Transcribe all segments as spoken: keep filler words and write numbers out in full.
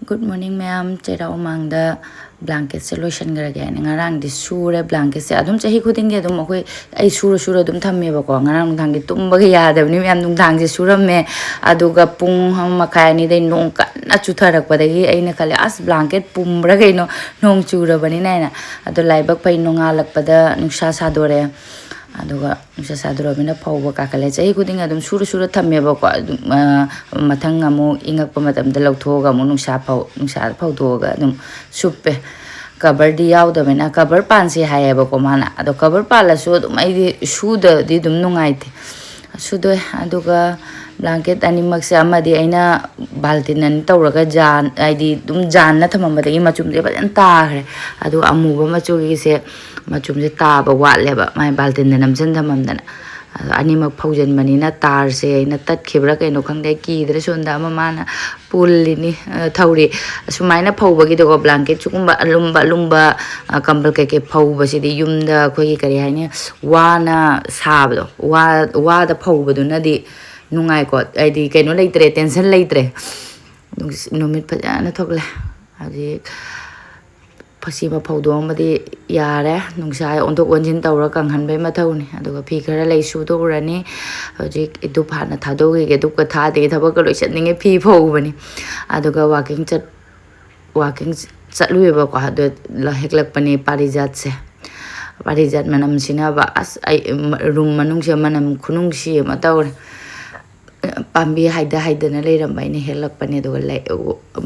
Good morning ꯃꯌꯥꯝ, ꯆꯩꯔꯥꯎ ꯃꯃꯥꯡꯗ blanketꯁꯦ ꯂꯣꯏꯁꯤꯟꯈ꯭ꯔꯒꯦ ꯍꯥꯏꯅ ꯉꯔꯥꯡꯗꯤ ꯁꯨꯔꯦ꯫ Blanketꯁꯦ ꯑꯗꯨꯝ ꯆꯍꯤ ꯈꯨꯗꯤꯡꯒꯤ ꯑꯗꯨꯝ ꯑꯩꯈꯣꯏ, ꯑꯩ ꯁꯨꯔ ꯁꯨꯔ ꯑꯗꯨꯝ ꯊꯝꯃꯦꯕꯀꯣ꯫ ꯉꯔꯥꯡ ꯅꯨꯡꯗꯥꯡꯗꯤ ꯇꯨꯝꯕꯒ ꯌꯥꯗꯕꯅꯤ ꯃꯌꯥꯝ, ꯅꯨꯡꯗꯥꯡꯁꯦ ꯁꯨꯔꯝꯃꯦ꯫ ꯑꯗꯨꯒ ꯄꯨꯡ ꯑꯃ ꯃꯈꯥꯏ ꯑꯅꯤꯗꯩ ꯅꯣꯡ ꯀꯟꯅ ꯆꯨꯊꯔꯛꯄꯗꯒꯤ ꯑꯩꯅ ꯈꯜꯂꯦ, "ꯑꯁ, blanket ꯄꯨꯝꯕ꯭ꯔꯥ ꯀꯩꯅꯣ, ꯅꯣꯡ ꯆꯨꯔꯕꯅꯤꯅ" ꯍꯥꯏꯅ꯫ ꯑꯗꯣ ꯂꯥꯏꯕꯛ ꯐꯩ, ꯅꯣꯡꯉꯥꯜꯂꯛꯄꯗ ꯅꯨꯡꯁꯥ ꯁꯥꯗꯣꯔꯛꯑꯦ꯫ ꯑꯗꯨꯒ ꯅꯨꯡꯁꯥ ꯁꯥꯗꯣꯔꯛꯑꯕꯅꯤꯅ ꯐꯧꯕ ꯀꯥꯈꯠꯂꯦ꯫ ꯆꯍꯤ ꯈꯨꯗꯤꯡ ꯑꯗꯨꯝ ꯁꯨꯔ ꯁꯨꯔ ꯊꯝꯃꯦꯕꯀꯣ꯫ ꯑꯗꯨꯝ, ꯑ, ꯃꯊꯪ ꯑꯃꯨꯛ ꯏꯪꯉꯛꯄ ꯃꯇꯝꯗ ꯂꯧꯊꯣꯛꯑꯒ ꯑꯃꯨꯛ ꯅꯨꯡꯁꯥ ꯐꯧ-, ꯅꯨꯡꯁꯥꯗ ꯐꯧꯗꯣꯛꯑꯒ ꯑꯗꯨꯝ ꯁꯨꯞꯄꯦ꯫ Coverꯗꯤ ꯌꯥꯎꯗꯕꯅꯤꯅ, cover ꯄꯥꯟꯁꯤ ꯍꯥꯏꯌꯦꯕꯀꯣ ꯃꯥꯅ꯫ ꯑꯗꯣ cover ꯄꯥꯜꯂꯁꯨ ꯑꯗꯨꯝ ꯑꯩꯗꯤ ꯁꯨꯗꯗꯤ ꯑꯗꯨꯝ ꯅꯨꯡꯉꯥꯏꯇꯦ꯫ ꯁꯨꯗꯣꯛꯑꯦ꯫ ꯑꯗꯨꯒ blanket ꯑꯅꯤꯃꯛꯁꯦ ꯑꯃꯗꯤ ꯑꯩꯅ ꯕꯥꯜꯇꯤꯟ ꯑꯅꯤ ꯇꯧꯔꯒ ꯖꯥꯟ-, ꯍꯥꯏꯗꯤ ꯑꯗꯨꯝ ꯖꯥꯟꯅ ꯊꯝꯃꯝꯕꯗꯒꯤ ꯃꯆꯨꯝꯁꯦ ꯐꯖꯅ ꯇꯥꯈ꯭ꯔꯦ꯫ ꯑꯗꯨꯒ ꯑꯃꯨꯕ ꯃꯆꯨꯒꯤꯁꯦ ꯃꯆꯨꯝꯁꯦ ꯇꯥꯕ ꯋꯥꯠꯂꯦꯕ, ꯃꯥꯏ ꯕꯥꯜꯇꯤꯟꯗ ꯅꯝꯁꯤꯟ ꯊꯝꯃꯝꯗꯅ꯫ ꯑꯗꯣ ꯑꯅꯤꯃꯛ ꯐꯧꯖꯤꯟꯕꯅꯤꯅ ꯇꯥꯔꯁꯦ ꯑꯩꯅ ꯇꯠꯈꯤꯕ꯭ꯔꯥ ꯀꯩꯅꯣ ꯈꯪꯗꯦ, ꯑꯩ ꯀꯤꯗ꯭ꯔꯦ꯫ ꯁꯣꯝꯗ ꯑꯃ ꯃꯥꯅ ꯄꯨꯜꯂꯤꯅꯤ, ꯑ, ꯊꯧꯔꯤ꯫ ꯑꯁꯨꯃꯥꯏꯅ ꯐꯧꯕꯒꯤꯗꯀꯣ, blanket ꯁꯤꯒꯨꯝꯕ ꯑꯂꯨꯝꯕ ꯑꯂꯨꯝꯕ, ꯑ, ꯀꯝꯕꯜ ꯀꯩꯀꯩ ꯐꯧꯕꯁꯤꯗꯤ ꯌꯨꯝꯗ ꯑꯩꯈꯣꯏꯒꯤ, ꯀꯔꯤ ꯍꯥꯏꯅꯤ, ꯋꯥꯅ ꯁꯥꯕꯗꯣ, ꯋꯥ-, ꯋꯥꯗ ꯐꯧꯕꯗꯨꯅꯗꯤ ꯅꯨꯡꯉꯥꯏꯀꯣ꯫ ꯍꯥꯏꯗꯤ ꯀꯩꯅꯣ ꯂꯩꯇ꯭ꯔꯦ, tension ꯂꯩꯇ꯭ꯔꯦ꯫ ꯅꯨꯡꯁꯤ-, ꯅꯨꯃꯤꯠ ꯐꯖꯅ ꯊꯣꯛꯂꯦ꯫ ꯍꯧꯖꯤꯛ ꯐꯁꯤꯃ ꯐꯧꯗꯣꯛꯑꯝꯕꯗꯤ ꯌꯥꯔꯦ꯫ ꯅꯨꯡꯁꯥ ꯑꯣꯟꯊꯣꯛ ꯑꯣꯟꯁꯤꯟ ꯇꯧꯔ ꯀꯪꯍꯟꯕꯩ ꯃꯊꯧꯅꯤ꯫ ꯑꯗꯨꯒ ꯐꯤ ꯈꯔ ꯂꯩ ꯁꯨꯗꯣꯛꯎꯔꯅꯤ꯫ ꯍꯧꯖꯤꯛ ꯙꯨꯞ ꯍꯥꯟꯅ ꯊꯥꯗꯣꯛꯈꯤꯒꯦ꯫ ꯙꯨꯞꯀ ꯊꯥꯗꯦ, ꯊꯕꯛꯀ ꯂꯣꯏꯁꯟꯅꯤꯡꯉꯦ꯫ ꯐꯤ ꯐꯧꯕꯅꯤ꯫ ꯑꯗꯨꯒ walking ꯆꯠ-, walking ꯆꯠꯂꯨꯏꯕꯀꯣ꯫ ꯑꯗꯨ ꯍꯦꯛꯂꯛꯄꯅꯦ ꯄꯥꯔꯤꯖꯥꯠꯁꯦ꯫ ꯄꯥꯔꯤꯖꯥꯠ ꯃꯅꯝꯁꯤꯅꯕ ꯑꯁ, ꯑꯩ room ꯃꯅꯨꯡꯁꯦ ꯃꯅꯝ ꯈꯨꯅꯨꯡꯁꯤ ꯑꯃ ꯇꯧꯔꯦ꯫ ꯄꯥꯝꯕꯤ ꯍꯥꯏꯗ ꯍꯥꯏꯗꯅ ꯂꯩꯔꯝꯕ ꯑꯩꯅ ꯍꯦꯛꯂꯛꯄꯅꯦ꯫ ꯑꯗꯨꯒ ꯂꯩ,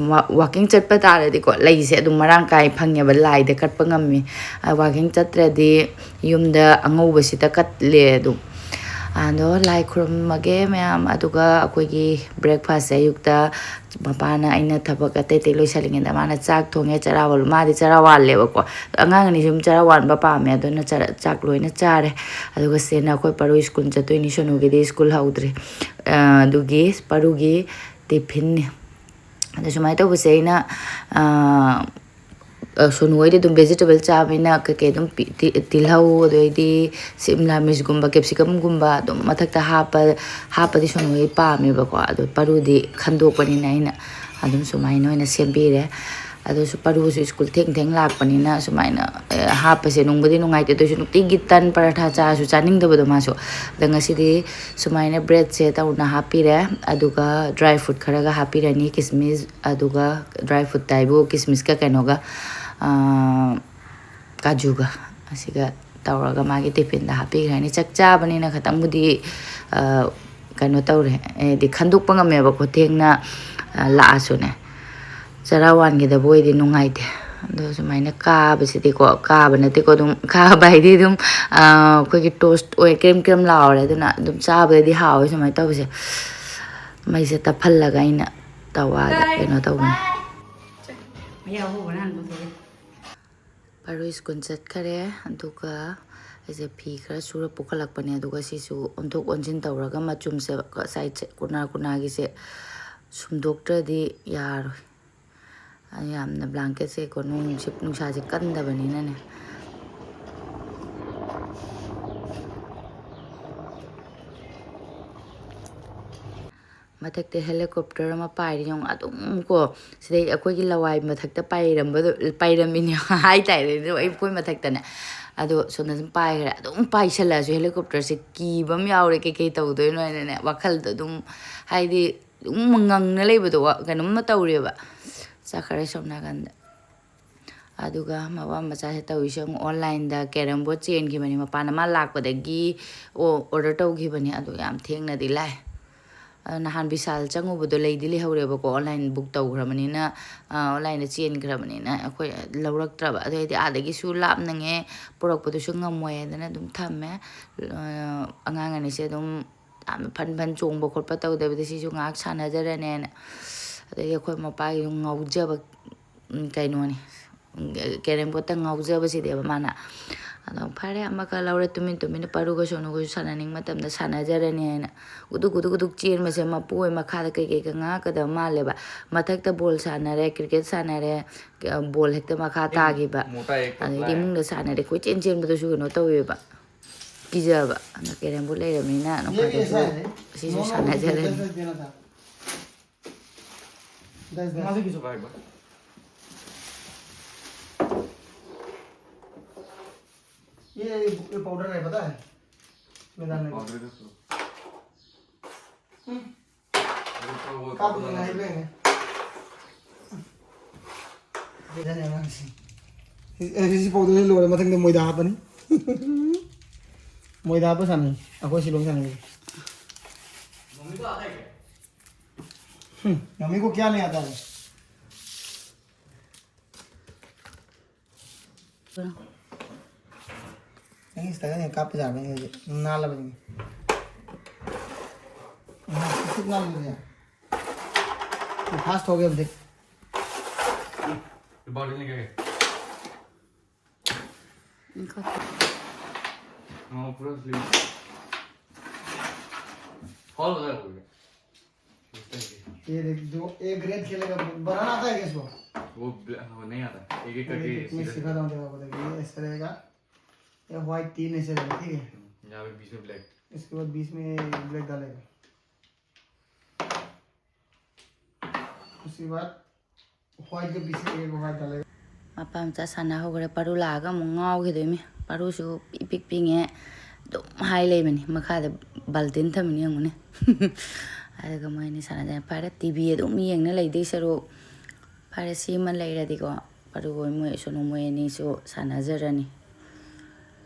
ꯋꯥ-, walking ꯆꯠꯄ ꯇꯥꯔꯗꯤꯀꯣ, ꯂꯩꯁꯦ ꯑꯗꯨꯝ ꯃꯔꯥꯡ ꯀꯥꯏ ꯐꯪꯉꯦꯕ, ꯂꯥꯏꯗ ꯀꯠꯄ ꯉꯝꯃꯤ꯫ ꯑ, walking ꯆꯠꯇ꯭ꯔꯗꯤ ꯌꯨꯝꯗ ꯑꯉꯧꯕꯁꯤꯗ ꯀꯠꯂꯦ ꯑꯗꯨꯝ꯫ ꯑꯗꯣ ꯂꯥꯏ ꯈꯨꯔꯨꯝꯃꯒꯦ ꯃꯌꯥꯝ, ꯑꯗꯨꯒ ꯑꯩꯈꯣꯏꯒꯤ breakfastꯁꯦ ꯑꯌꯨꯛꯇ ꯃꯄꯥꯅ, ꯑꯩꯅ ꯊꯕꯛ ꯑꯇꯩ ꯑꯇꯩ ꯂꯣꯏꯁꯜꯂꯤꯉꯩꯗ ꯃꯥꯅ ꯆꯥꯛ ꯊꯣꯡꯉꯦ, ꯆꯔꯥ ꯋꯥꯜꯂꯨ-, ꯃꯥꯗꯤ ꯆꯔꯥ ꯋꯥꯜꯂꯦꯕꯀꯣ꯫ ꯑꯉꯥꯡ ꯑꯅꯤ ꯁꯨꯝ ꯆꯔꯥ ꯋꯥꯟꯕ ꯄꯥꯝꯃꯦ, ꯑꯗꯨꯅ ꯆꯔꯥ-, ꯆꯥꯛ ꯂꯣꯏꯅ ꯆꯥꯔꯦ꯫ ꯑꯗꯨꯒ ꯁꯦꯅ ꯑꯩꯈꯣꯏ ꯄꯔꯨ ꯁ꯭ꯀꯨꯜ ꯆꯠꯇꯣꯏꯅꯤ, ꯁꯣꯅꯨꯒꯤꯗꯤ ꯁ꯭ꯀꯨꯜ ꯍꯧꯗ꯭ꯔꯤ꯫ ꯑ, ꯑꯗꯨꯒꯤ ꯄꯔꯨꯒꯤ ꯇꯤꯐꯤꯟꯅꯤ꯫ ꯑꯗꯣ ꯁꯨꯃꯥꯏꯅ ꯇꯧꯕꯁꯦ ꯑꯩꯅ, ꯑ, ꯑ, ꯁꯣꯅꯨ ꯍꯣꯏꯗꯤ ꯑꯗꯨꯝ vegetable ꯆꯥꯕꯅꯤꯅ ꯀꯩꯀꯩ ꯑꯗꯨꯝ ꯄꯤ-, ꯇꯤ-, ꯇꯤꯜꯍꯧ, ꯑꯗꯩꯗꯤ ꯁꯤꯝꯂꯥ ꯃꯤꯔꯆꯀꯨꯝꯕ, capsicumꯒꯨꯝꯕ ꯑꯗꯨꯝ ꯃꯊꯛꯇ ꯍꯥꯞꯄ, ꯍꯥꯞꯄꯗꯤ ꯁꯣꯅꯨ ꯍꯣꯏ ꯄꯥꯝꯃꯦꯕꯀꯣ꯫ ꯑꯗꯣ ꯄꯔꯨꯗꯤ ꯈꯟꯗꯣꯛꯄꯅꯤꯅ ꯑꯩꯅ ꯑꯗꯨꯝ ꯁꯨꯃꯥꯏꯅ ꯑꯣꯏꯅ ꯁꯦꯝꯕꯤꯔꯦ꯫ ꯑꯗꯨꯁꯨ ꯄꯔꯨꯁꯨ ꯁ꯭ꯀꯨꯜ ꯊꯦꯡ ꯊꯦꯡ ꯂꯥꯛꯄꯅꯤꯅ ꯁꯨꯃꯥꯏꯅ, ꯑꯦ, ꯍꯥꯞꯄꯁꯦ ꯅꯨꯡꯕꯨꯗꯤ ꯅꯨꯡꯉꯥꯏꯇꯦ, ꯑꯗꯨꯏꯁꯨ ꯅꯨꯡꯇꯤꯒꯤ ꯇꯟ ꯄꯔꯥꯊꯥ ꯆꯥꯔꯁꯨ ꯆꯥꯅꯤꯡꯗꯕꯗꯣ ꯃꯥꯁꯨ꯫ ꯑꯗ ꯉꯁꯤꯗꯤ ꯁꯨꯃꯥꯏꯅ ꯕ꯭ꯔꯦꯗꯁꯦ ꯇꯧꯅ ꯍꯥꯞꯄꯤꯔꯦ, ꯑꯗꯨꯒ ꯗ꯭ꯔꯥꯏ ꯐ꯭ꯔꯨꯠ ꯈꯔꯒ ꯍꯥꯞꯄꯤꯔꯅꯤ, ꯀꯤꯁꯃꯤꯁ, ꯑꯗꯨꯒ ꯗ꯭ꯔꯥꯏ ꯐ꯭ꯔꯨꯠ ꯍꯥꯏꯕꯨ ꯀꯤꯁꯃꯤꯁꯀ ꯀꯩꯅꯣꯒ, ꯑꯥ, ꯀꯥꯖꯨꯒ, ꯑꯁꯤꯒ ꯇꯧꯔꯒ ꯃꯥꯒꯤ ꯇꯤꯐꯤꯟꯗ ꯍꯥꯞꯄꯤꯈ꯭ꯔꯅꯤ꯫ ꯆꯥꯛ ꯆꯥꯕꯅꯤꯅ ꯈꯇꯪꯕꯨꯗꯤ, ꯑ, ꯀꯩꯅꯣ ꯇꯧꯔꯦ, ꯍꯥꯏꯗꯤ ꯈꯟꯗꯣꯛꯄ ꯉꯝꯃꯦꯕꯀꯣ, ꯊꯦꯡꯅ, ꯑ, ꯂꯥꯛꯑꯁꯨꯅꯦ꯫ ꯆꯔꯥ ꯋꯥꯟꯒꯗꯕ ꯑꯣꯏꯗꯤ ꯅꯨꯡꯉꯥꯏꯇꯦ꯫ ꯑꯗꯣ ꯁꯨꯃꯥꯏꯅ ꯀꯥꯕꯁꯤꯗꯤꯀꯣ, ꯀꯥꯕ ꯅꯠꯇꯦꯀꯣ, ꯑꯗꯨꯝ ꯀꯥꯕ ꯍꯥꯏꯗꯤ ꯑꯗꯨꯝ, ꯑ, ꯑꯩꯈꯣꯏꯒꯤ ꯇꯣꯁ ꯑꯣꯏ ꯀ꯭ꯔꯦꯝ ꯀ꯭ꯔꯦꯝ ꯂꯥꯎꯔꯦ, ꯑꯗꯨꯅ ꯑꯗꯨꯝ ꯆꯥꯕꯗꯗꯤ ꯍꯥꯎꯋꯦ ꯁꯨꯃꯥꯏꯅ ꯇꯧꯕꯁꯦ꯫ ꯃꯩꯁꯦ ꯇꯞꯍꯜꯂꯒ ꯑꯩꯅ ꯇꯋꯥꯗ ꯀꯩꯅꯣ ꯇꯧꯕꯅꯦ꯫ ꯄꯔꯨ ꯁ꯭ꯀꯨꯜ ꯆꯠꯈꯔꯦ꯫ ꯑꯗꯨꯒ ꯑꯩꯁꯦ ꯐꯤ ꯈꯔ ꯁꯨꯔ ꯄꯨꯈꯠꯂꯛꯄꯅꯦ꯫ ꯑꯗꯨꯒ ꯁꯤꯁꯨ ꯑꯣꯟꯊꯣꯛ ꯑꯣꯟꯁꯤꯟ ꯇꯧꯔꯒ ꯃꯆꯨꯝꯁꯦ ꯉꯁꯥꯏ ꯀꯣꯅꯥ ꯀꯣꯅꯥꯒꯤꯁꯦ ꯁꯨꯝꯗꯣꯛꯇ꯭ꯔꯗꯤ ꯌꯥꯔꯣꯏ꯫ ꯑꯩ ꯌꯥꯝꯅ ꯕ꯭ꯂꯥꯡꯀꯦꯠꯁꯦꯀꯣ, ꯅꯨꯡꯁꯤꯠ, ꯅꯨꯡꯁꯥꯁꯦ ꯀꯟꯗꯕꯅꯤꯅꯅꯦ꯫ ꯃꯊꯛꯇ ꯍꯦꯂꯤꯀꯣꯞꯇꯔ ꯑꯃ ꯄꯥꯏꯔꯤ ꯌꯦꯡꯉꯣ꯫ ꯑꯗꯨꯝ ꯀꯣ, ꯁꯤꯗꯩ ꯑꯩꯈꯣꯏꯒꯤ ꯂꯋꯥꯏ ꯃꯊꯛꯇ ꯄꯥꯏꯔꯝꯕꯗꯣ, ꯄꯥꯏꯔꯝꯃꯤꯅꯦ ꯍꯥꯏꯇꯥꯔꯦ꯫ ꯑꯗꯣ ꯑꯩꯈꯣꯏ ꯃꯊꯛꯇꯅꯦ꯫ ꯑꯗꯣ ꯁꯣꯝꯗ ꯁꯨꯝ ꯄꯥꯏꯈ꯭ꯔꯦ꯫ ꯑꯗꯨꯝ ꯄꯥꯏꯁꯜꯂꯛꯑꯁꯨ ꯍꯦꯂꯤꯀꯣꯞꯇꯔꯁꯦ ꯀꯤꯕ ꯑꯃ ꯌꯥꯎꯔꯦ꯫ ꯀꯩꯀꯩ ꯇꯧꯗꯣꯏꯅꯣ ꯍꯥꯏꯅꯅꯦ, ꯋꯥꯈꯜꯗ ꯑꯗꯨꯝ, ꯍꯥꯏꯗꯤ, ꯑꯗꯨꯝ ꯉꯪꯅ ꯂꯩꯕꯗꯣ, ꯋꯥ-, ꯀꯩꯅꯣꯝꯃ ꯇꯧꯔꯦꯕ꯫ ꯆꯠꯈ꯭ꯔꯦ ꯁꯣꯝ ꯅꯥꯀꯟꯗ꯫ ꯑꯗꯨꯒ ꯃꯄꯥ ꯃꯆꯥꯁꯦ ꯇꯧꯔꯤꯁꯦ ꯑꯃꯨꯛ ꯑꯣꯟꯂꯥꯏꯟꯗ ꯀꯦꯔꯝ ꯕꯣꯔꯗ ꯆꯦꯟꯈꯤꯕꯅꯤ꯫ ꯃꯄꯥꯟꯗ ꯃꯥ ꯂꯥꯛꯄꯗꯒꯤ ꯑꯣ-, ꯑꯣꯔꯗꯔ ꯇꯧꯈꯤꯕꯅꯤ꯫ ꯑꯗꯨ ꯌꯥꯝ ꯊꯦꯡꯅꯗꯤ ꯂꯥꯛꯑꯦ꯫ ꯑꯗꯣ ꯅꯍꯥꯟ ꯕꯤꯁꯥꯜ ꯆꯪꯉꯨꯕꯗꯣ ꯂꯩꯗꯤ ꯂꯩꯍꯧꯔꯦꯕꯀꯣ, ꯑꯣꯟꯂꯥꯏꯟ ꯕꯨꯛ ꯇꯧꯈ꯭ꯔꯕꯅꯤꯅ, ꯑ, ꯑꯣꯟꯂꯥꯏꯟꯗ ꯆꯦꯟꯈ꯭ꯔꯕꯅꯤꯅ ꯑꯩꯈꯣꯏ ꯂꯧꯔꯛꯇ꯭ꯔꯕ꯫ ꯑꯗꯨ ꯍꯥꯏꯗꯤ ꯑꯥꯗꯒꯤꯁꯨ ꯂꯥꯞꯅꯉꯦ, ꯄꯨꯔꯛꯄꯗꯨꯁꯨ ꯉꯝꯃꯣꯏ ꯍꯥꯏꯗꯅ ꯑꯗꯨꯝ ꯊꯝꯃꯦ꯫ ꯑ, ꯑꯉꯥꯡ ꯑꯅꯤꯁꯦ ꯑꯗꯨꯝ ꯌꯥꯝꯅ ꯐꯟ ꯐꯟ ꯆꯣꯡꯕ ꯈꯣꯠꯄ ꯇꯧꯗꯕꯤꯗ ꯁꯤꯁꯨ ꯉꯥꯏꯍꯥꯛ ꯁꯥꯟꯅꯖꯔꯅꯦꯅ꯫ ꯑꯗꯒꯤ ꯑꯩꯈꯣꯏ ꯃꯄꯥꯒꯤ ꯉꯥꯎꯖꯕ, ꯎꯝ, ꯀꯩꯅꯣꯅꯤ, ꯎꯝ, ꯀꯦꯔꯝ ꯕꯣꯔꯗꯇ ꯉꯥꯎꯖꯕꯁꯤꯗꯤꯕ ꯃꯥꯅ꯫ ꯑꯗꯣ ꯐꯔꯦ, ꯑꯃꯈꯛ ꯂꯧꯔꯦ, ꯇꯨꯃꯤꯟ ꯇꯨꯃꯤꯟꯅ ꯄꯔꯨꯒ ꯁꯣꯅꯨꯒꯁꯨ ꯁꯥꯟꯅꯅꯤꯡꯕ ꯃꯇꯝꯗ ꯁꯥꯟꯅꯖꯔꯅꯤ ꯍꯥꯏꯅ꯫ ꯒꯨꯗꯨꯛ ꯒꯨꯗꯨꯛ ꯒꯨꯗꯨꯛ ꯆꯦꯟꯕꯁꯦ ꯃꯄꯨ ꯍꯣꯏ ꯃꯈꯥꯗ ꯀꯩꯀꯩꯒ ꯉꯥꯡꯉꯛꯀꯗꯕ ꯃꯥꯜꯂꯦꯕ꯫ ꯃꯊꯛꯇ ꯕꯣꯜ ꯁꯥꯟꯅꯔꯦ, ꯀ꯭ꯔꯤꯀꯦꯠ ꯁꯥꯟꯅꯔꯦ, ꯕꯣꯜ ꯍꯦꯛꯇ ꯃꯈꯥ ꯇꯥꯈꯤꯕ꯫ ꯑꯗꯩꯗꯤ ꯏꯃꯨꯡꯗ ꯁꯥꯟꯅꯔꯦ, ꯀꯣꯏꯆꯦꯟ ꯆꯦꯟꯕꯗꯁꯨ ꯀꯩꯅꯣ ꯇꯧꯋꯦꯕ, ꯀꯤꯖꯕ꯫ ꯑꯗꯣ ꯀꯦꯔꯝ ꯕꯣꯔꯗ ꯂꯩꯔꯕꯅꯤꯅ ꯅꯣꯡ ꯐꯥꯗꯣꯛꯁꯨ ꯁꯤꯁꯨ ꯁꯥꯟꯅꯖꯔꯅꯤ꯫ दस, दस। ये, ये पाउडर है, पता है? मैदान में। पाउडर का तो। हम्म। वो तो, वो तो काफी पता नहीं। लाइट रहेंगे। ये जाने वाला है। इस, इस पाउडर से लोग मतलब तो मैदा अपन। मैदा पर सामने, अब कोई सिलोंग सामने। मम्मी को आता है क्या? हम्म, मम्मी को क्या नहीं आता है? नहीं, इस तरह नहीं, काप जा रहे हैं, ना लग रही। हाँ, कितना लग गया? ये फास्ट हो गया, अब देख। ये बॉटल निकल गया। इनका हाँ, पूरा स्लिम। फॉल हो गया, हो गया। ये देख, जो एक रेड खेलेगा, बनाना आता है क्या इसको? वो ब्लैक, वो नहीं आता। एक एक करके ये मैं सीधा। सिखाता हूँ, देखो, देखो, ये ऐसे रहेगा, ये व्हाइट तीन ऐसे रहेगा, ठीक है? हम्म, यहाँ पे बीच में ब्लैक। इसके बाद बीच में ब्लैक डालेगा, उसके बाद व्हाइट के पीछे एक व्हाइट डालेगा। ꯃꯄꯥ ꯃꯆꯥ ꯁꯥꯟꯅ ꯍꯧꯈ꯭ꯔꯦ꯫ ꯄꯥꯔꯨ ꯂꯥꯛꯑꯒ ꯑꯃꯨꯛ ꯉꯥꯎꯈꯤꯗꯣꯏꯃꯤ꯫ ꯄꯥꯔꯨꯁꯨ ꯏꯄꯤꯛ ꯄꯤꯛꯉꯦ, ꯑꯗꯨꯝ ꯍꯥꯏ ꯂꯩꯕꯅꯤ꯫ ꯃꯈꯥꯗ ꯕꯥꯜꯇꯤꯟ ꯊꯝꯃꯤꯅꯤ ꯌꯦꯡꯉꯨꯅꯦ꯫ ꯑꯗꯨꯒ ꯃꯣꯏ ꯑꯅꯤ ꯁꯥꯟꯅꯗꯅ ꯐꯔꯦ꯫ ꯇꯤ ꯚꯤ ꯑꯗꯨꯝ ꯌꯦꯡꯅ ꯂꯩꯗꯣꯏ ꯁꯔꯨꯛ, ꯐꯔꯦ, ꯁꯤꯃ ꯂꯩꯔꯗꯤꯀꯣ, ꯄꯥꯔꯨ ꯍꯣꯏ, ꯃꯣꯏ ꯁꯣꯅꯨ, ꯃꯣꯏ ꯑꯅꯤꯁꯨ ꯁꯥꯟꯅꯖꯔꯅꯤ꯫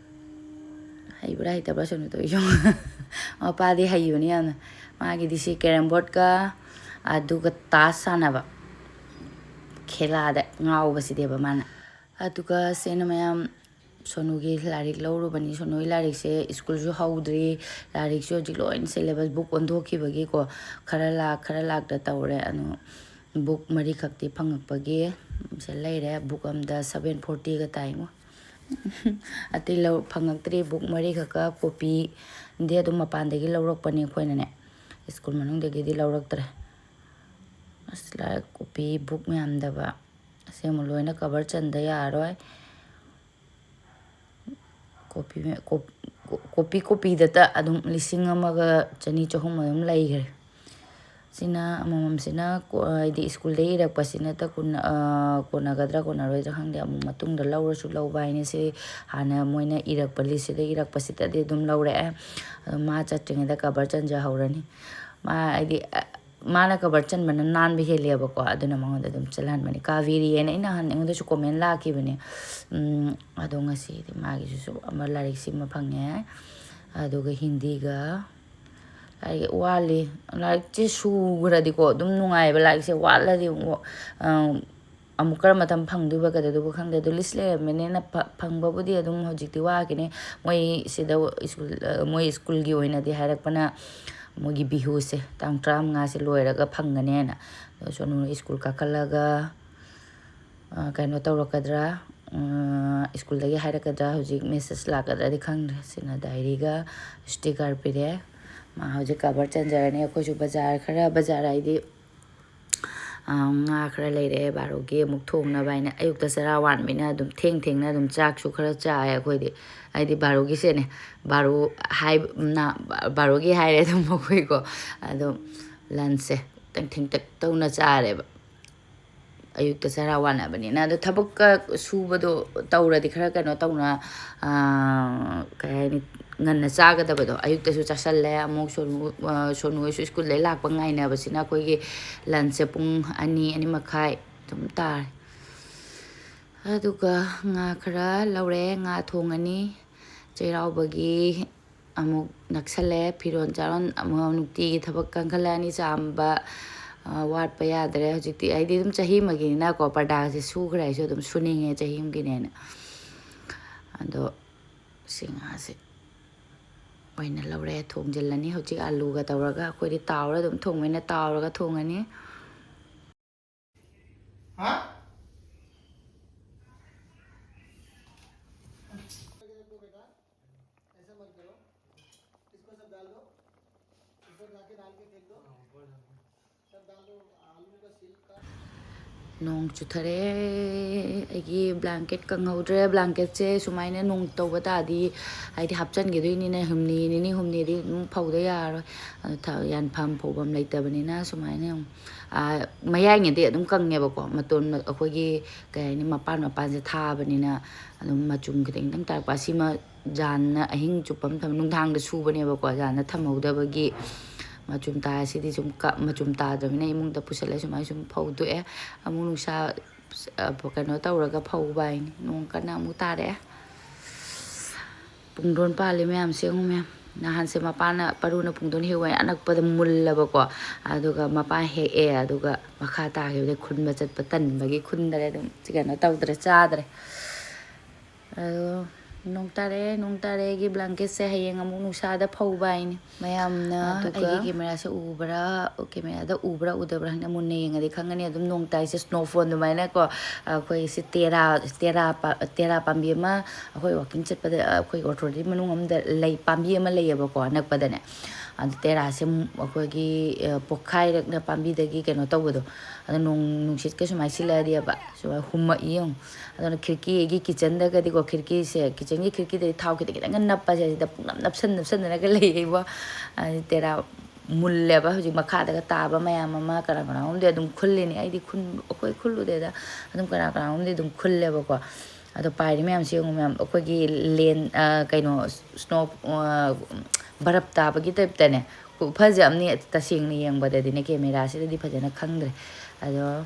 ꯍꯩꯕ꯭ꯔꯥ ꯍꯩꯇꯕ꯭ꯔꯥ ꯁꯣꯅꯨꯗꯣ ꯌꯦꯡꯉꯣ꯫ ꯃꯄꯥꯗꯤ ꯍꯩꯕꯅꯤ ꯌꯥꯝꯅ꯫ ꯃꯥꯒꯤꯗꯤ ꯁꯤ ꯀꯦꯔꯝ ꯕꯣꯔꯗꯀ ꯑꯗꯨꯒ ꯇꯥꯁ ꯁꯥꯟꯅꯕ, ꯈꯦꯂꯥꯗ ꯉꯥꯎꯕꯁꯤꯗꯦꯕ ꯃꯥꯅ꯫ ꯑꯗꯨꯒ ꯁꯦꯅ ꯃꯌꯥꯝ ꯁꯣꯅꯨꯒꯤ ꯂꯥꯏꯔꯤꯛ ꯂꯧꯔꯨꯕꯅꯤ꯫ ꯁꯣꯅꯨꯒꯤ ꯂꯥꯏꯔꯤꯛꯁꯦ ꯁ꯭ꯀꯨꯜꯁꯨ ꯍꯧꯗ꯭ꯔꯤ, ꯂꯥꯏꯔꯤꯛꯁꯨ ꯍꯧꯖꯤꯛ ꯂꯣꯏꯅ ꯁꯤꯂꯦꯕꯁ ꯕꯨꯛ ꯑꯣꯟꯊꯣꯛꯈꯤꯕꯒꯤꯀꯣ, ꯈꯔ ꯂꯥꯛ ꯈꯔ ꯂꯥꯛꯇ ꯇꯧꯔꯦ꯫ ꯑꯗꯨ ꯕꯨꯛ ꯃꯔꯤꯈꯛꯇꯤ ꯐꯪꯉꯛꯄꯒꯤ ꯁꯦ ꯂꯩꯔꯦ꯫ ꯕꯨꯛ ꯑꯃꯗ ꯁꯚꯦꯟ ꯐꯣꯔꯇꯤꯒ ꯇꯥꯏꯉꯣ꯫ ꯑꯇꯩ ꯂꯧ-, ꯐꯪꯉꯛꯇ꯭ꯔꯤ꯫ ꯕꯨꯛ ꯃꯔꯤꯈꯛꯀ ꯀꯣꯄꯤꯗꯤ ꯑꯗꯨꯝ ꯃꯄꯥꯟꯗꯒꯤ ꯂꯧꯔꯛꯄꯅꯦ ꯑꯩꯈꯣꯏꯅꯅꯦ, ꯁ꯭ꯀꯨꯜ ꯃꯅꯨꯡꯗꯒꯤꯗꯤ ꯂꯧꯔꯛꯇ꯭ꯔꯦ꯫ ꯑꯁ, ꯂꯥꯏꯔꯤꯛ ꯀꯣꯄꯤ ꯕꯨꯛ ꯌꯥꯝꯗꯕ, ꯑꯁꯦꯡꯕ ꯂꯣꯏꯅ ꯀꯕꯔ ꯆꯟꯗ ꯌꯥꯔꯣꯏ꯫ ꯀꯣꯄꯤ ꯃꯦ-, ꯀꯣꯞ-, ꯀꯣ-, ꯀꯣꯄꯤ ꯀꯣꯄꯤꯗꯇ ꯑꯗꯨꯝ ꯂꯤꯁꯤꯡ ꯑꯃꯒ ꯆꯅꯤ, ꯆꯍꯨꯝ ꯑꯗꯨꯝ ꯂꯩꯈ꯭ꯔꯦ꯫ ꯁꯤꯅ ꯑꯃꯃꯝꯁꯤꯅ ꯀꯣ-, ꯍꯥꯏꯗꯤ ꯁ꯭ꯀꯨꯜꯗ ꯏꯔꯛꯄꯁꯤꯅꯇ ꯀꯣꯟꯅ-, ꯑ, ꯀꯣꯟꯅꯒꯗ꯭ꯔꯥ ꯀꯣꯟꯅꯔꯣꯏꯗ꯭ꯔꯥ ꯈꯪꯗꯦ꯫ ꯑꯃꯨꯛ ꯃꯇꯨꯡꯗ ꯂꯧꯔꯁꯨ ꯂꯧꯕ ꯍꯥꯏꯅ ꯁꯤ ꯍꯥꯟꯅ ꯃꯣꯏꯅ ꯏꯔꯛꯄ ꯂꯤꯁꯁꯤꯗ ꯏꯔꯛꯄꯁꯤꯗꯗꯤ ꯑꯗꯨꯝ ꯂꯧꯔꯛꯑꯦ꯫ ꯑꯗꯣ ꯃꯥ ꯆꯠꯇ꯭ꯔꯤꯉꯩꯗ ꯀꯕꯔ ꯆꯟꯖꯍꯧꯔꯅꯤ꯫ ꯃꯥ ꯍꯥꯏꯗꯤ, ꯑ, ꯃꯥꯅ ꯀꯕꯔ ꯆꯟꯕꯅ ꯅꯥꯟꯕ ꯍꯦꯜꯂꯦꯕꯀꯣ, ꯑꯗꯨꯅ ꯃꯉꯣꯟꯗ ꯑꯗꯨꯝ ꯆꯜꯍꯟꯕꯅꯤ꯫ ꯀꯥꯕꯦꯔꯤ ꯍꯥꯏꯅ ꯑꯩꯅ ꯅꯍꯥꯟ ꯑꯩꯉꯣꯟꯗꯁꯨ ꯀꯣꯃꯦꯟ ꯂꯥꯛꯈꯤꯕꯅꯦ꯫ ꯎꯝ, ꯑꯗꯣ ꯉꯁꯤꯗꯤ ꯃꯥꯒꯤꯁꯤꯁꯨ ꯑꯃ ꯂꯥꯏꯔꯤꯛꯁꯤꯃ ꯐꯪꯉꯦ꯫ ꯑꯗꯨꯒ ꯍꯤꯟꯗꯤꯒ ꯂꯥꯏꯔꯤꯛ ꯋꯥꯠꯂꯤ꯫ ꯂꯥꯏꯔꯤꯛꯁꯦ ꯁꯨꯈ꯭ꯔꯗꯤꯀꯣ ꯑꯗꯨꯝ ꯅꯨꯡꯉꯥꯏꯌꯦꯕ, ꯂꯥꯏꯔꯤꯛꯁꯦ ꯋꯥꯠꯂꯗꯤ ꯑꯃꯨꯛ, ꯑ, ꯑꯃꯨꯛ ꯀꯔꯝꯕ ꯃꯇꯝ ꯐꯪꯗꯣꯏꯕ, ꯀꯩꯗꯧꯗꯣꯏꯕ ꯈꯪꯗꯦ꯫ ꯑꯗꯣ ꯂꯤꯁ ꯂꯩꯔꯕꯅꯤꯅ ꯐ-, ꯐꯪꯕꯕꯨꯗꯤ ꯑꯗꯨꯝ ꯍꯧꯖꯤꯛꯇꯤ ꯋꯥꯈꯤꯅꯤ꯫ ꯃꯣꯏ ꯁꯤꯗ ꯁ꯭ꯀꯨꯜ, ꯃꯣꯏ ꯁ꯭ꯀꯨꯜꯒꯤ ꯑꯣꯏꯅꯗꯤ ꯍꯥꯏꯔꯛꯄꯅ ꯃꯣꯏꯒꯤ ꯕꯤꯍꯨꯁꯦ ꯇꯥꯡ ꯇꯔꯥꯃꯉꯥꯁꯦ ꯂꯣꯏꯔꯒ ꯐꯪꯒꯅꯦꯅ꯫ ꯑꯗꯣ ꯁꯣꯅꯨ ꯁ꯭ꯀꯨꯜ ꯀꯥꯈꯠꯂꯒ, ꯑ, ꯀꯩꯅꯣ ꯇꯧꯔꯛꯀꯗ꯭ꯔꯥ, ꯑ, ꯁ꯭ꯀꯨꯜꯗꯒꯤ ꯍꯥꯏꯔꯛꯀꯗ꯭ꯔꯥ, ꯍꯧꯖꯤꯛ ꯃꯦꯁꯦꯖ ꯂꯥꯛꯀꯗ꯭ꯔꯥꯗꯤ ꯈꯪꯗ꯭ꯔꯦ꯫ ꯁꯤꯅ ꯗꯥꯏꯔꯤꯒ ꯁ꯭ꯇꯤꯀꯔ ꯄꯤꯔꯛꯑꯦ꯫ ꯃꯥ ꯍꯧꯖꯤꯛ ꯀꯕꯔ ꯆꯟꯖꯔꯅꯤ꯫ ꯑꯩꯈꯣꯏꯁꯨ ꯕꯖꯥꯔ ꯈꯔ, ꯕꯖꯥꯔ ꯍꯥꯏꯗꯤ, ꯑ, ꯉꯥ ꯈꯔ ꯂꯩꯔꯛꯑꯦ ꯕꯥꯔꯣꯒꯤ ꯑꯃꯨꯛ ꯊꯣꯡꯅꯕ ꯍꯥꯏꯅ꯫ ꯑꯌꯨꯛꯇ ꯆꯔꯥ ꯋꯥꯟꯕꯅꯤꯅ ꯑꯗꯨꯝ ꯊꯦꯡ ꯊꯦꯡꯅ ꯑꯗꯨꯝ ꯆꯥꯛꯁꯨ ꯈꯔ ꯆꯥꯏ ꯑꯩꯈꯣꯏꯗꯤ꯫ ꯍꯥꯏꯗꯤ ꯕꯥꯔꯣꯒꯤꯁꯦꯅꯦ, ꯕꯥꯔꯣ ꯍꯥꯏ-, ꯅ-, ꯕꯥꯔꯣꯒꯤ ꯍꯥꯏꯔꯦ ꯑꯗꯨꯝ ꯑꯩꯈꯣꯏꯀꯣ꯫ ꯑꯗꯨꯝ ꯂꯟꯁꯁꯦ ꯈꯤꯇꯪ ꯊꯦꯡꯇꯛ ꯇꯧꯅ ꯆꯥꯔꯦꯕ꯫ ꯑꯌꯨꯛꯇ ꯆꯔꯥ ꯋꯥꯟꯅꯕꯅꯤꯅ꯫ ꯑꯗꯣ ꯊꯕꯛꯀ ꯁꯨꯕꯗꯣ ꯇꯧꯔꯗꯤ ꯈꯔ ꯀꯩꯅꯣ ꯇꯧꯅ, ꯑꯥ, ꯀꯩ ꯍꯥꯏꯅꯤ, ꯉꯟꯅ ꯆꯥꯒꯗꯕꯗꯣ꯫ ꯑꯌꯨꯛꯇꯁꯨ ꯆꯥꯁꯜꯂꯦ, ꯑꯃꯨꯛ ꯁꯣꯅꯨ, ꯑꯥ, ꯁꯣꯅꯨ ꯍꯣꯏꯁꯨ ꯁ꯭ꯀꯨꯜꯗꯩ ꯂꯥꯛꯄ ꯉꯥꯏꯅꯕꯁꯤꯅ ꯑꯩꯈꯣꯏꯒꯤ ꯂꯟꯁꯁꯦ ꯄꯨꯡ ꯑꯅꯤ, ꯑꯅꯤ ꯃꯈꯥꯏ ꯑꯗꯨꯝ ꯇꯥꯔꯦ꯫ ꯑꯗꯨꯒ ꯉꯥ ꯈꯔ ꯂꯧꯔꯦ, ꯉꯥ ꯊꯣꯡꯉꯅꯤ꯫ ꯆꯩꯔꯥꯎꯕꯒꯤ ꯑꯃꯨꯛ ꯅꯛꯁꯜꯂꯛꯑꯦ꯫ ꯐꯤꯔꯣꯜ ꯆꯥꯔꯣꯟ ꯑꯃꯨꯛ ꯅꯨꯡꯇꯤꯒꯤ ꯊꯕꯛ ꯀꯟꯈꯠꯂꯛꯑꯅꯤ, ꯆꯥꯝꯕ, ꯑ, ꯋꯥꯠꯄ ꯌꯥꯗ꯭ꯔꯦ꯫ ꯍꯧꯖꯤꯛꯇꯤ ꯑꯩꯗꯤ ꯑꯗꯨꯝ ꯆꯍꯤ ꯑꯃꯒꯤꯅꯤꯅꯀꯣ, ꯄꯔꯗꯥꯁꯦ ꯁꯨꯈ꯭ꯔꯦ ꯍꯥꯏꯁꯨ ꯑꯗꯨꯝ ꯁꯨꯅꯤꯡꯉꯦ, ꯆꯍꯤ ꯑꯃꯒꯤꯅꯦꯅ꯫ ꯑꯗꯣ ꯁꯤ ꯉꯥꯁꯦ ꯑꯣꯏꯅ ꯂꯧꯔꯦ, ꯊꯣꯡꯖꯤꯜꯂꯅꯤ꯫ ꯍꯧꯖꯤꯛ ꯑꯂꯨꯒ ꯇꯧꯔꯒ ꯑꯩꯈꯣꯏꯗꯤ ꯇꯥꯎꯔ ꯑꯗꯨꯝ ꯊꯣꯡꯕꯅꯤꯅ ꯇꯥꯎꯔꯒ ꯊꯣꯡꯉꯅꯤ꯫ हाँ? ऐसा मत करो, इसको सब डाल दो, ऊपर लाके डाल के फेंक दो। सब डाल दो, आलू का छिलका। ꯅꯣꯡ ꯆꯨꯊꯔꯦ꯫ ꯑꯩꯒꯤ ꯕ꯭ꯂꯥꯡꯀꯦꯠ ꯀꯪꯍꯧꯗ꯭ꯔꯦ꯫ ꯕ꯭ꯂꯥꯡꯀꯦꯠꯁꯦ ꯁꯨꯃꯥꯏꯅ ꯅꯣꯡ ꯇꯧꯕ ꯇꯥꯔꯗꯤ, ꯍꯥꯏꯗꯤ ꯍꯥꯞꯆꯤꯟꯈꯤꯗꯣꯏꯅꯤꯅ, ꯍꯨꯝꯅꯤ, ꯅꯤꯅꯤ ꯍꯨꯝꯅꯤꯗꯤ ꯑꯗꯨꯝ ꯐꯧꯗ ꯌꯥꯔꯔꯣꯏ꯫ ꯑꯗꯨ ꯊ-, ꯌꯥꯟꯐꯝ ꯐꯧꯐꯝ ꯂꯩꯇꯕꯅꯤꯅ ꯁꯨꯃꯥꯏꯅ ꯑꯃꯨꯛ, ꯑꯥ, ꯃꯌꯥꯏꯉꯩꯗꯤ ꯑꯗꯨꯝ ꯀꯪꯉꯦꯕꯀꯣ, ꯃꯇꯣꯟ ꯑꯩꯈꯣꯏꯒꯤ ꯀꯩ ꯍꯥꯏꯅꯤ, ꯃꯄꯥꯟ ꯃꯄꯥꯟꯁꯦ ꯊꯥꯕꯅꯤꯅ ꯑꯗꯨꯝ ꯃꯆꯨꯝ ꯈꯤꯇꯪ ꯈꯤꯇꯪ ꯇꯥꯔꯛꯄ꯫ ꯑꯁꯤꯃ ꯖꯥꯟꯅ ꯑꯍꯤꯡ ꯆꯨꯞꯄ ꯑꯃ ꯊꯝ-, ꯅꯨꯡꯗꯥꯡꯗ ꯁꯨꯕꯅꯦꯕꯀꯣ, ꯖꯥꯟꯅ ꯊꯝꯍꯧꯗꯕꯒꯤ ꯃꯆꯨꯝ ꯇꯥꯏ꯫ ꯁꯤꯗꯤ ꯁꯨꯝ ꯀ-, ꯃꯆꯨꯝ ꯇꯥꯗ꯭ꯔꯕꯅꯤꯅ ꯏꯃꯨꯡꯗ ꯄꯨꯁꯜꯂ ꯁꯨꯃꯥꯏꯅ ꯁꯨꯝ ꯐꯧꯗꯣꯛꯑꯦ꯫ ꯑꯃꯨꯛ ꯅꯨꯡꯁꯥ, ꯑ, ꯀꯩꯅꯣ ꯇꯧꯔꯒ ꯐꯧꯕ ꯍꯥꯏꯅꯤ꯫ ꯅꯣꯡ ꯀꯟꯅ ꯑꯃꯨꯛ ꯇꯥꯔꯛꯑꯦ꯫ ꯄꯨꯡꯗꯣꯟ ꯄꯥꯜꯂꯤ ꯃꯌꯥꯝꯁꯦ ꯌꯦꯡꯉꯨ ꯃꯌꯥꯝ꯫ ꯅꯍꯥꯟꯁꯦ ꯃꯄꯥꯅ, ꯄꯔꯨꯅ ꯄꯨꯡꯗꯣꯟ ꯍꯦꯛꯎ ꯍꯥꯏꯅ ꯑꯅꯛꯄꯗ ꯃꯨꯜꯂꯕꯀꯣ꯫ ꯑꯗꯨꯒ ꯃꯄꯥ ꯍꯦꯛꯑꯦ, ꯑꯗꯨꯒ ꯃꯈꯥ ꯇꯥꯈꯤꯕꯗꯩ ꯈꯨꯟꯕ ꯆꯠꯄ ꯇꯟꯕꯒꯤ ꯈꯨꯟꯗꯔꯦ ꯑꯗꯨꯝ꯫ ꯀꯩꯅꯣ ꯇꯧꯗ꯭ꯔꯦ, ꯆꯥꯗ꯭ꯔꯦ꯫ ꯑꯗꯣ ꯅꯣꯡ ꯇꯥꯔꯛꯑꯦ, ꯅꯣꯡ ꯇꯥꯔꯛꯑꯦ꯫ ꯑꯩꯒꯤ ꯕ꯭ꯂꯥꯡꯀꯦꯠꯁꯦ ꯍꯌꯦꯡ ꯑꯃꯨꯛ ꯅꯨꯡꯁꯥꯗ ꯐꯧꯕ ꯍꯥꯏꯅꯤ꯫ ꯃꯌꯥꯝꯅ ꯑꯗꯨꯒ ꯑꯩꯒꯤ ꯀꯦꯃꯦꯔꯥꯁꯦ ꯎꯕ꯭ꯔꯥ, ꯀꯦꯃꯦꯔꯥꯗ ꯎꯕ꯭ꯔꯥ ꯎꯗꯕ꯭ꯔꯥ ꯈꯪꯗꯦ, ꯃꯨꯟꯅ ꯌꯦꯡꯉꯗꯤ ꯈꯪꯒꯅꯤ꯫ ꯑꯗꯨꯝ ꯅꯣꯡ ꯇꯥꯏꯁꯦ ꯁ꯭ꯅꯣꯐꯣꯟ ꯑꯗꯨꯃꯥꯏꯅꯀꯣ꯫ ꯑꯩꯈꯣꯏ ꯁꯤ ꯇꯦꯔꯥ, ꯇꯦꯔꯥ ꯄꯥ-, ꯇꯦꯔꯥ ꯄꯥꯝꯕꯤ ꯑꯃ ꯑꯩꯈꯣꯏ ꯋꯥꯛꯀꯤꯡ ꯆꯠꯄꯗ ꯑꯩꯈꯣꯏ ꯑꯣꯇꯣꯔꯤꯇꯤ ꯃꯅꯨꯡ ꯑꯃꯗ ꯂꯩ ꯄꯥꯝꯕꯤ ꯑꯃ ꯂꯩꯌꯦꯕꯀꯣ ꯑꯅꯛꯄꯗꯅꯦ꯫ ꯑꯗꯨ ꯇꯦꯔꯥꯁꯦ ꯑꯩꯈꯣꯏꯒꯤ, ꯑ, ꯄꯣꯛꯈꯥꯏꯔꯛꯅ ꯄꯥꯝꯕꯤꯗꯒꯤ ꯀꯩꯅꯣ ꯇꯧꯕꯗꯣ, ꯑꯗꯣ ꯅꯣꯡ ꯅꯨꯡꯁꯤꯠꯀ ꯁꯨꯃꯥꯏꯅ ꯁꯤꯜꯂꯛꯑꯗꯤꯕ ꯁꯨꯃꯥꯏꯅ ꯍꯨꯝꯃꯛꯏ ꯌꯦꯡꯉꯨ꯫ ꯑꯗꯨꯅ ꯈꯤꯔꯀꯤ, ꯑꯩꯒꯤ ꯀꯤꯠꯆꯟꯗꯒꯗꯤꯀꯣ, ꯈꯤꯔꯀꯤꯁꯦ, ꯀꯤꯠꯆꯟꯒꯤ ꯈꯤꯔꯀꯤꯗꯩ ꯊꯥꯎ ꯈꯤꯇꯪ ꯈꯤꯇꯪꯒ ꯅꯞꯄꯁꯦ, ꯁꯤꯗ ꯄꯨꯡꯅꯞ ꯅꯞꯁꯟ ꯅꯞꯁꯟꯗꯅꯒ ꯂꯩꯌꯦꯕꯣ꯫ ꯑꯗꯨ ꯇꯦꯔꯥ ꯃꯨꯜꯂꯦꯕ ꯍꯧꯖꯤꯛ ꯃꯈꯥꯗꯒ ꯇꯥꯕ ꯃꯌꯥꯝ ꯑꯃ꯫ ꯀꯅꯥ ꯀꯅꯥꯒꯨꯝꯕꯗꯤ ꯑꯗꯨꯝ ꯈꯨꯜꯂꯤꯅꯤ, ꯑꯩꯗꯤ ꯈꯨꯟ-, ꯑꯩꯈꯣꯏ ꯈꯨꯜꯂꯨꯗꯦꯗ꯫ ꯑꯗꯨꯝ ꯀꯅꯥ ꯀꯅꯥꯒꯨꯝꯕꯗꯤ ꯑꯗꯨꯝ ꯈꯨꯜꯂꯦꯕꯀꯣ꯫ ꯑꯗꯣ ꯄꯥꯏꯔꯤ ꯃꯌꯥꯝꯁꯦ ꯌꯦꯡꯉꯨ ꯃꯌꯥꯝ, ꯑꯩꯈꯣꯏꯒꯤ ꯂꯦꯟ-, ꯑ, ꯀꯩꯅꯣ, ꯁ꯭ꯅꯣ, ꯑ, ꯕꯔꯞ ꯇꯥꯕꯒꯤ ꯇꯥꯏꯞꯇꯅꯦ꯫ ꯈꯨꯐꯖ ꯑꯃꯅꯤ ꯇꯁꯦꯡꯅ ꯌꯦꯡꯕꯗꯗꯤꯅꯦ, ꯀꯦꯃꯦꯔꯥꯁꯤꯗꯗꯤ ꯐꯖꯅ ꯈꯪꯗ꯭ꯔꯦ꯫ ꯑꯗꯣ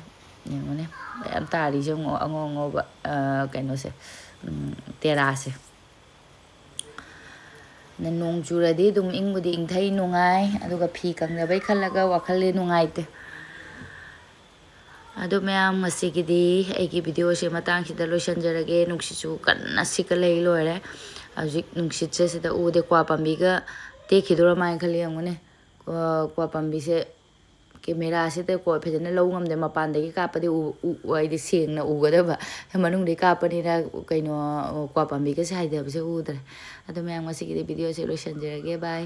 ꯌꯦꯡꯉꯨꯅꯦ, ꯃꯌꯥꯝ ꯇꯥꯔꯤꯁꯦ ꯌꯦꯡꯉꯣ, ꯑꯉꯧ ꯑꯉꯧꯕ, ꯑ, ꯀꯩꯅꯣꯁꯦ, ꯎꯝ, ꯇꯦꯔꯥꯁꯦ꯫ ꯅ-, ꯅꯣꯡ ꯆꯨꯔꯗꯤ ꯑꯗꯨꯝ ꯏꯪꯕꯨꯗꯤ ꯏꯪꯊꯩ, ꯅꯨꯡꯉꯥꯏ, ꯑꯗꯨꯒ ꯐꯤ ꯀꯪꯗꯕꯩ ꯈꯜꯂꯒ ꯋꯥꯈꯜꯗꯤ ꯅꯨꯡꯉꯥꯏꯇꯦ꯫ ꯑꯗꯣ ꯃꯌꯥꯝ, ꯉꯁꯤꯒꯤꯗꯤ ꯑꯩꯒꯤ ꯚꯤꯗꯤꯑꯣꯁꯦ ꯃꯇꯥꯡꯁꯤꯗ ꯂꯣꯏꯁꯤꯟꯖꯔꯒꯦ꯫ ꯅꯨꯡꯁꯤꯠꯁꯨ ꯀꯟꯅ ꯁꯤꯠꯀꯠꯂꯛꯏ, ꯂꯣꯏꯔꯦ꯫ ꯍꯧꯖꯤꯛ ꯅꯨꯡꯁꯤꯠꯁꯦ ꯁꯤꯗ ꯎꯗꯦ, ꯀ꯭ꯋꯥ ꯄꯥꯝꯕꯤꯒ ꯇꯦꯛꯈꯤꯗꯣꯔ ꯃꯥꯜꯂꯦ ꯈꯜꯂꯤ, ꯌꯦꯡꯉꯨꯅꯦ꯫ ꯀ꯭ꯋꯥ, ꯀ꯭ꯋꯥ ꯄꯥꯝꯕꯤꯁꯦ ꯀꯦꯃꯦꯔꯥꯁꯤꯗꯀꯣ ꯐꯖꯅ ꯂꯧ ꯉꯝꯗꯦ꯫ ꯃꯄꯥꯟꯗꯒꯤ ꯀꯥꯞꯄꯗꯤ ꯎ-, ꯎ-, ꯍꯥꯏꯗꯤ ꯁꯦꯡꯅ ꯎꯒꯗꯕ꯫ ꯃꯅꯨꯡꯗꯒꯤ ꯀꯥꯞꯄꯅꯤꯅ ꯀꯩꯅꯣ, ꯀ꯭ꯋꯥ ꯄꯥꯝꯕꯤꯒꯁꯦ ꯍꯥꯏꯊꯕꯁꯦ ꯎꯗ꯭ꯔꯦ꯫ ꯑꯗꯣ ꯃꯌꯥꯝ, ꯉꯁꯤꯒꯤꯗꯤ ꯚꯤꯗꯤꯑꯣꯁꯦ ꯂꯣꯏꯁꯤꯟꯖꯔꯒꯦ꯫ ꯕꯥꯏ꯫